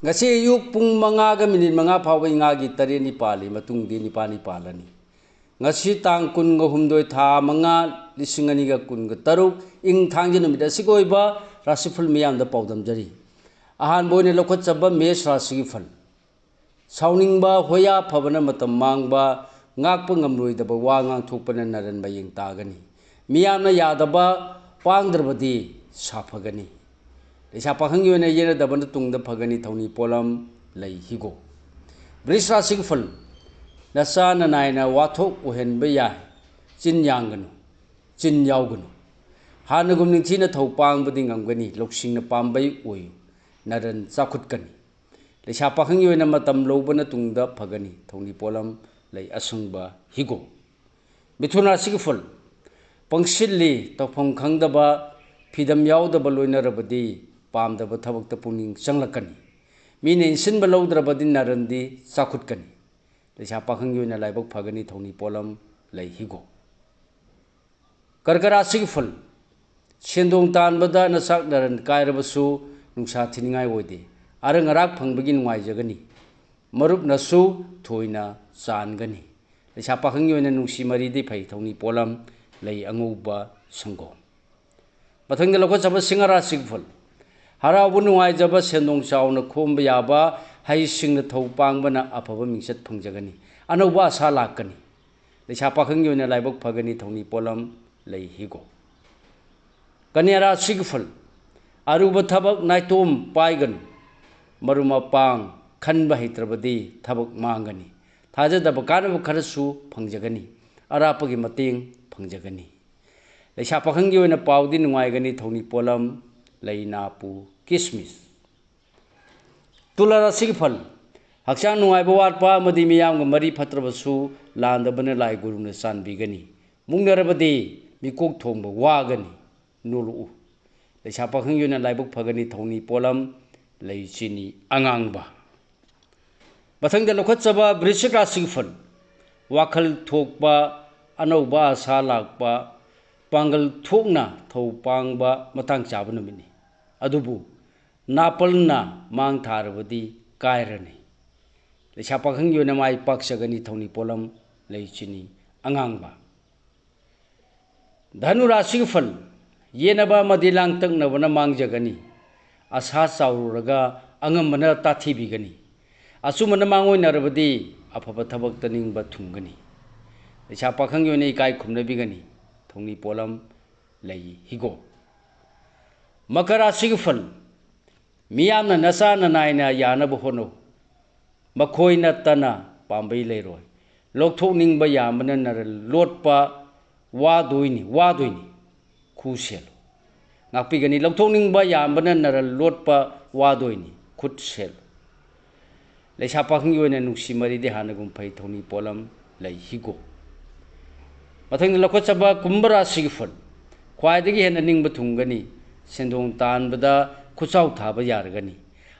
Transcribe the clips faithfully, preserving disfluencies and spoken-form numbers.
ꯉꯁꯤ ꯑꯌꯨꯛ ꯄꯨꯡ ꯃꯉꯥꯒ ꯃꯤꯅꯤꯠ ꯃꯉꯥ ꯐꯥꯎꯕ ꯏꯉꯥꯒꯤ ꯇꯔꯦꯠꯅꯤ ꯄꯥꯜꯂꯤ, ꯃꯇꯨꯡꯗꯤ ꯅꯤꯄꯥꯜꯅꯤ ꯄꯥꯜꯂꯅꯤ꯫ ꯉꯁꯤ ꯇꯥꯡ ꯀꯨꯟꯒ ꯍꯨꯝꯗꯣꯏ, ꯊꯥ ꯃꯉꯥ, ꯂꯤꯁꯤꯡ ꯑꯅꯤꯒ ꯀꯨꯟꯒ ꯇꯔꯨꯛ, ꯏꯪ ꯊꯥꯡꯖ ꯅꯨꯃꯤꯠ ꯑꯁꯤꯒꯤ ꯑꯣꯏꯕ ꯔꯥꯁꯤꯐꯜ ꯃꯤꯌꯥꯝꯗ ꯄꯥꯎꯗꯝꯖꯔꯤ꯫ ꯑꯍꯥꯟꯕ ꯑꯣꯏꯅ ꯂꯧꯈꯠꯆꯕ ꯃꯦꯁ ꯔꯥꯁꯤꯒꯤ ꯐꯜ꯫ ꯁꯥꯎꯅꯤꯡꯕ, ꯍꯣꯌꯥ ꯐꯕꯅ ꯃꯇꯝ ꯃꯥꯡꯕ, ꯉꯥꯛꯄ ꯉꯝꯂꯣꯏꯗꯕ ꯋꯥ ꯉꯥꯡꯊꯣꯛꯄꯅ ꯅꯔꯟ ꯃꯌꯦꯡ ꯇꯥꯒꯅꯤ꯫ ꯃꯤꯌꯥꯝꯅ ꯌꯥꯗꯕ ꯄꯥꯡꯗ꯭ꯔꯕꯗꯤ ꯁꯥꯐꯒꯅꯤ꯫ ꯂꯩꯁꯥ ꯄꯥꯈꯪꯒꯤ ꯑꯣꯏꯅ ꯌꯦꯠꯅꯗꯕꯅ ꯇꯨꯡꯗ ꯐꯒꯅꯤ, ꯊꯧꯅꯤ ꯄꯣꯠꯂꯝ ꯂꯩ, ꯍꯤꯒꯣꯛ꯫ ꯕ꯭ꯔꯤꯁ ꯔꯥꯁꯤꯒꯤ ꯐꯜ꯫ ꯅꯆꯥ ꯅꯅꯥꯏꯅ ꯋꯥꯊꯣꯛ ꯑꯣꯏꯍꯟꯕ ꯌꯥꯏ, ꯆꯤꯟ ꯌꯥꯡꯒꯅꯨ, ꯆꯤꯟ ꯌꯥꯎꯒꯅꯨ꯫ ꯍꯥꯟꯅꯒꯨꯝ ꯅꯤꯡꯊꯤꯅ ꯊꯧ ꯄꯥꯡꯕꯗꯤ ꯉꯝꯒꯅꯤ, ꯂꯧꯁꯤꯡꯅ ꯄꯥꯝꯕꯩ ꯑꯣꯏꯌꯨ, ꯅꯔꯟ ꯆꯥꯎꯈꯠꯀꯅꯤ꯫ ꯂꯩꯁꯥ ꯄꯥꯈꯪꯒꯤ ꯑꯣꯏꯅ ꯃꯇꯝ ꯂꯧꯕꯅ ꯇꯨꯡꯗ ꯐꯒꯅꯤ, ꯊꯧꯅꯤ ꯄꯣꯠꯂꯝ ꯂꯩ, ꯑꯁꯪꯕ, ꯍꯤꯒꯣꯛ꯫ ꯃꯤꯊꯨꯟ ꯔꯥꯁꯤꯒꯤ ꯐꯜ꯫ ꯄꯪꯁꯤꯜꯂꯤ, ꯇꯧꯐꯝ ꯈꯪꯗꯕ, ꯐꯤꯗꯝ ꯌꯥꯎꯗꯕ ꯂꯣꯏꯅꯔꯕꯗꯤ ꯄꯥꯝꯗꯕ ꯊꯕꯛꯇ ꯄꯨꯛꯅꯤꯡ ꯆꯪꯂꯛꯀꯅꯤ꯫ ꯃꯤꯅ ꯏꯟꯁꯤꯟꯕ ꯂꯧꯗ꯭ꯔꯕꯗꯤ ꯅꯔꯟꯗꯤ ꯆꯥꯎꯈꯠꯀꯅꯤ꯫ ꯂꯩꯁꯥ ꯄꯥꯈꯪꯒꯤ ꯑꯣꯏꯅ ꯂꯥꯏꯕꯛ ꯐꯒꯅꯤ, ꯊꯧꯅꯤ ꯄꯣꯠꯂꯝ ꯂꯩ, ꯍꯤꯒꯣꯛ꯫ ꯀꯔꯀ ꯔꯥꯁꯤꯒꯤ ꯐꯜ꯫ ꯁꯦꯟꯗꯣꯡ ꯇꯥꯟꯕꯗ ꯅꯆꯥꯛ ꯅꯔꯟ ꯀꯥꯏꯔꯕꯁꯨ ꯅꯨꯡꯁꯥ ꯊꯤꯅꯤꯡꯉꯥꯏ ꯑꯣꯏꯗꯦ꯫ ꯑꯔꯪ ꯑꯔꯥꯛ ꯐꯪꯕꯒꯤ ꯅꯨꯡꯉꯥꯏꯖꯒꯅꯤ꯫ ꯃꯔꯨꯞꯅꯁꯨ ꯊꯣꯏꯅ ꯆꯥꯟꯒꯅꯤ꯫ ꯂꯩꯁꯥ ꯄꯥꯈꯪꯒꯤ ꯑꯣꯏꯅ ꯅꯨꯡꯁꯤ ꯃꯔꯤꯗꯤ ꯐꯩ, ꯊꯧꯅꯤ ꯄꯣꯠꯂꯝ ꯂꯩ, ꯑꯉꯧꯕ, ꯁꯪꯒꯣꯝ꯫ ꯃꯊꯪꯗ ꯂꯧꯈꯠꯆꯕ ꯁꯤꯡꯍ ꯔꯥꯁꯤꯒꯤ ꯐꯜ꯫ ꯍꯔꯥꯎꯕ ꯅꯨꯡꯉꯥꯏꯖꯕ, ꯁꯦꯟꯗꯣꯡ ꯆꯥꯎꯅ ꯈꯣꯝꯕ ꯌꯥꯕ, ꯍꯩꯁꯤꯡꯅ ꯊꯧ ꯄꯥꯡꯕꯅ ꯑꯐꯕ ꯃꯤꯡꯆꯠ ꯐꯪꯖꯒꯅꯤ꯫ ꯑꯅꯧꯕ ꯑꯁꯥ ꯂꯥꯛꯀꯅꯤ꯫ ꯂꯩꯁꯥ ꯄꯥꯈꯪꯒꯤ ꯑꯣꯏꯅ ꯂꯥꯏꯕꯛ ꯐꯒꯅꯤ, ꯊꯧꯅꯤ ꯄꯣꯠꯂꯝ ꯂꯩ, ꯍꯤꯒꯣꯛ꯫ ꯀꯟꯌꯥ ꯔꯥꯁꯤꯒꯤ ꯐꯜ꯫ ꯑꯔꯨꯕ ꯊꯕꯛ ꯅꯥꯏꯇꯣꯝ ꯄꯥꯏꯒꯅꯨ꯫ ꯃꯔꯨꯞ ꯃꯄꯥꯡ ꯈꯟꯕ ꯍꯩꯇ꯭ꯔꯕꯗꯤ ꯊꯕꯛ ꯃꯥꯡꯒꯅꯤ꯫ ꯊꯥꯖꯗꯕ ꯀꯥꯟꯅꯕ ꯈꯔꯁꯨ ꯐꯪꯖꯒꯅꯤ꯫ ꯑꯔꯥꯞꯄꯒꯤ ꯃꯇꯦꯡ ꯐꯪꯖꯒꯅꯤ꯫ ꯂꯩꯁꯥ ꯄꯥꯈꯪꯒꯤ ꯑꯣꯏꯅ ꯄꯥꯎꯗꯤ ꯅꯨꯡꯉꯥꯏꯒꯅꯤ, ꯊꯧꯅꯤ ꯄꯣꯠꯂꯝ ꯂꯩ, ꯅꯥꯄꯨ, ꯀꯤꯁꯃꯤꯁ꯫ ꯇꯨꯂꯥ ꯔꯥꯁꯤꯒꯤ ꯐꯜ꯫ ꯍꯛꯆꯥꯡ ꯅꯨꯡꯉꯥꯏꯕ ꯋꯥꯠꯄ ꯑꯃꯗꯤ ꯃꯤꯌꯥꯝꯒ ꯃꯔꯤ ꯐꯠꯇ꯭ꯔꯕꯁꯨ ꯂꯥꯟꯗꯕꯅ ꯂꯥꯏ ꯒꯨꯔꯨꯅ ꯆꯥꯟꯕꯤꯒꯅꯤ꯫ ꯃꯨꯛꯅꯔꯕꯗꯤ ꯃꯤꯀꯣꯛ ꯊꯣꯡꯕ ꯋꯥꯒꯅꯤ꯫ ꯅꯣꯂꯨꯛꯎ꯫ ꯂꯩꯁꯥ ꯄꯥꯈꯪꯒꯤ ꯑꯣꯏꯅ ꯂꯥꯏꯕꯛ ꯐꯒꯅꯤ, ꯊꯧꯅꯤ ꯄꯣꯠꯂꯝ ꯂꯩ, ꯆꯤꯅꯤ ꯑꯉꯥꯡꯕ꯫ ꯃꯊꯪꯗ ꯂꯧꯈꯠꯆꯕ ꯕ꯭ꯔꯤꯁꯤꯛ ꯔꯥꯁꯤꯒꯤ ꯐꯜ꯫ ꯋꯥꯈꯜ ꯊꯣꯛꯄ, ꯑꯅꯧꯕ ꯑꯁꯥ ꯂꯥꯛꯄ, ꯄꯥꯡꯒꯜ ꯊꯣꯛꯅ ꯊꯧ ꯄꯥꯡꯕ ꯃꯇꯥꯡ ꯆꯥꯕ ꯅꯨꯃꯤꯠꯅꯤ꯫ ꯑꯗꯨꯕꯨ ꯅꯥꯄꯜꯅ ꯃꯥꯡ ꯊꯥꯔꯕꯗꯤ ꯀꯥꯏꯔꯅꯤ꯫ ꯂꯩꯁꯥ ꯄꯥꯈꯪꯒꯤ ꯑꯣꯏꯅ ꯃꯥꯏ ꯄꯥꯛꯆꯒꯅꯤ ꯊꯧꯅꯤ ꯄꯣꯠꯂꯝ ꯂꯩ ꯆꯤꯅꯤ ꯑꯉꯥꯡꯕ꯫ ꯙꯅꯨ ꯔꯥꯁꯤꯒꯤ ꯐꯜ, ꯌꯦꯠꯅꯕ ꯑꯃꯗꯤ ꯂꯥꯡꯇꯛꯅꯕꯅ ꯃꯥꯡꯖꯒꯅꯤ꯫ ꯑꯁꯥ ꯆꯥꯎꯔꯨꯔꯒ ꯑꯉꯝꯕꯅ ꯇꯥꯊꯤꯕꯤꯒꯅꯤ꯫ ꯑꯆꯨꯝꯕꯅ ꯃꯥꯡꯑꯣꯏꯅꯔꯕꯗꯤ ꯑꯐꯕ ꯊꯕꯛꯇ ꯅꯤꯡꯕ ꯊꯨꯡꯒꯅꯤ꯫ ꯂꯩꯁꯥ ꯄꯥꯈꯪꯒꯤ ꯑꯣꯏꯅ ꯏꯀꯥꯏ ꯈꯨꯝꯅꯕꯤꯒꯅꯤ꯫ ꯊꯧꯅꯤ ꯄꯣꯠꯂꯝ ꯂꯩ ꯍꯤꯒꯣꯛ꯫ ꯃꯀꯔ ꯔꯥꯁꯤꯒꯤ ꯐꯜ, ꯃꯤꯌꯥꯝꯅ ꯅꯆꯥ ꯅꯅꯥꯏꯅ ꯌꯥꯅꯕ ꯍꯣꯠꯅꯧ꯫ ꯃꯈꯣꯏ ꯅꯠꯇꯅ ꯄꯥꯝꯕꯩ ꯂꯩꯔꯣꯏ꯫ ꯂꯧꯊꯣꯛꯅꯤꯡꯕ ꯌꯥꯝꯕꯅ ꯅꯔ ꯂꯣꯠꯄ ꯋꯥꯗꯣꯏꯅꯤ, ꯋꯥꯗꯣꯏꯅꯤ꯫ ꯈꯨ ꯁꯦꯜꯂꯨ꯫ ꯉꯥꯛꯄꯤꯒꯅꯤ꯫ ꯂꯧꯊꯣꯛꯅꯤꯡꯕ ꯌꯥꯝꯕꯅ ꯅꯔ ꯂꯣꯠꯄ ꯋꯥꯗꯣꯏꯅꯤ꯫ ꯈꯨꯠ ꯁꯦꯜꯂꯨ꯫ ꯂꯩꯁꯥ ꯄꯥꯈꯪꯒꯤ ꯑꯣꯏꯅ ꯅꯨꯡꯁꯤ ꯃꯔꯤꯗꯤ ꯍꯥꯟꯅꯒꯨꯝ ꯐꯩ꯫ ꯊꯧꯅꯤ ꯄꯣꯠꯂꯝ ꯂꯩ ꯍꯤꯒꯣꯛ꯫ ꯃꯊꯪꯗ ꯂꯧꯈꯠꯆꯕ ꯀꯨꯝꯚ ꯔꯥꯁꯤꯒꯤ ꯐꯜ꯫ ꯈ꯭ꯋꯥꯏꯗꯒꯤ ꯍꯦꯟꯅ ꯅꯤꯡꯕ ꯊꯨꯡꯒꯅꯤ꯫ ꯁꯦꯟꯗꯣꯡ ꯇꯥꯟꯕꯗ ꯈꯨꯠꯆꯥꯎ ꯊꯥꯕ ꯌꯥꯔꯒꯅꯤ꯫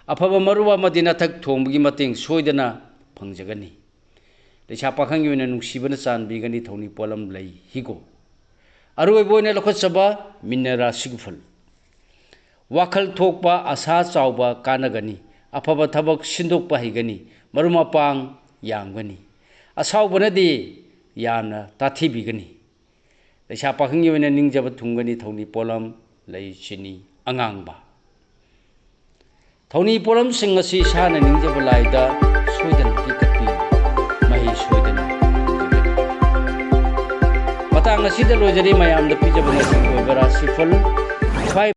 ꯑꯐꯕ ꯃꯔꯨꯞ ꯑꯃꯗꯤ ꯅꯊꯛ ꯊꯣꯡꯕꯒꯤ ꯃꯇꯦꯡ ꯁꯣꯏꯗꯅ ꯐꯪꯖꯒꯅꯤ꯫ ꯂꯩꯁꯥ ꯄꯥꯈꯪꯒꯤ ꯑꯣꯏꯅ ꯅꯨꯡꯁꯤꯕꯅ ꯆꯥꯟꯕꯤꯒꯅꯤ꯫ ꯊꯧꯅꯤ ꯄꯣꯠꯂꯝ ꯂꯩ ꯍꯤꯒꯣꯛ꯫ ꯑꯔꯣꯏꯕ ꯑꯣꯏꯅ ꯂꯧꯈꯠꯆꯕ ꯃꯤꯟꯅ ꯔꯥꯁꯤꯒꯤ ꯐꯜ꯫ ꯋꯥꯈꯜ ꯊꯣꯛꯄ, ꯑꯁꯥ ꯆꯥꯎꯕ ꯀꯥꯟꯅꯒꯅꯤ꯫ ꯑꯐꯕ ꯊꯕꯛ ꯁꯤꯟꯗꯣꯛꯄ ꯍꯩꯒꯅꯤ꯫ ꯃꯔꯨꯞ ꯃꯄꯥꯡ ꯌꯥꯝꯒꯅꯤ꯫ ꯑꯁꯥꯎꯕꯅꯗꯤ ꯌꯥꯝꯅ ꯇꯥꯊꯤꯕꯤꯒꯅꯤ꯫ ꯂꯩꯁꯥ ꯄꯥꯈꯪꯒꯤ ꯑꯣꯏꯅ ꯅꯤꯡꯖꯕ ꯊꯨꯡꯒꯅꯤ꯫ ꯊꯧꯅꯤ ꯄꯣꯠꯂꯝ ꯂꯩ ꯆꯤꯅꯤ ꯑꯉꯥꯡꯕ꯫ ꯊꯧꯅꯤ ꯄꯣꯠꯂꯝꯁꯤꯡ ꯑꯁꯤ ꯏꯁꯥꯅ ꯅꯤꯡꯖꯕ ꯂꯥꯏꯗ ꯁꯣꯏꯗꯅ ꯄꯤꯈꯠꯄꯤꯌꯨ꯫ ꯃꯍꯩ ꯁꯣꯏꯗꯅ ꯐꯪꯖꯒꯅꯤ꯫ ꯃꯇꯥꯡ ꯑꯁꯤꯗ ꯂꯣꯏꯖꯔꯤ꯫ ꯃꯌꯥꯝꯗ ꯄꯤꯖꯕ ꯉꯁꯤꯒꯤ ꯑꯣꯏꯕ ꯔꯥꯁꯤꯐꯜ꯫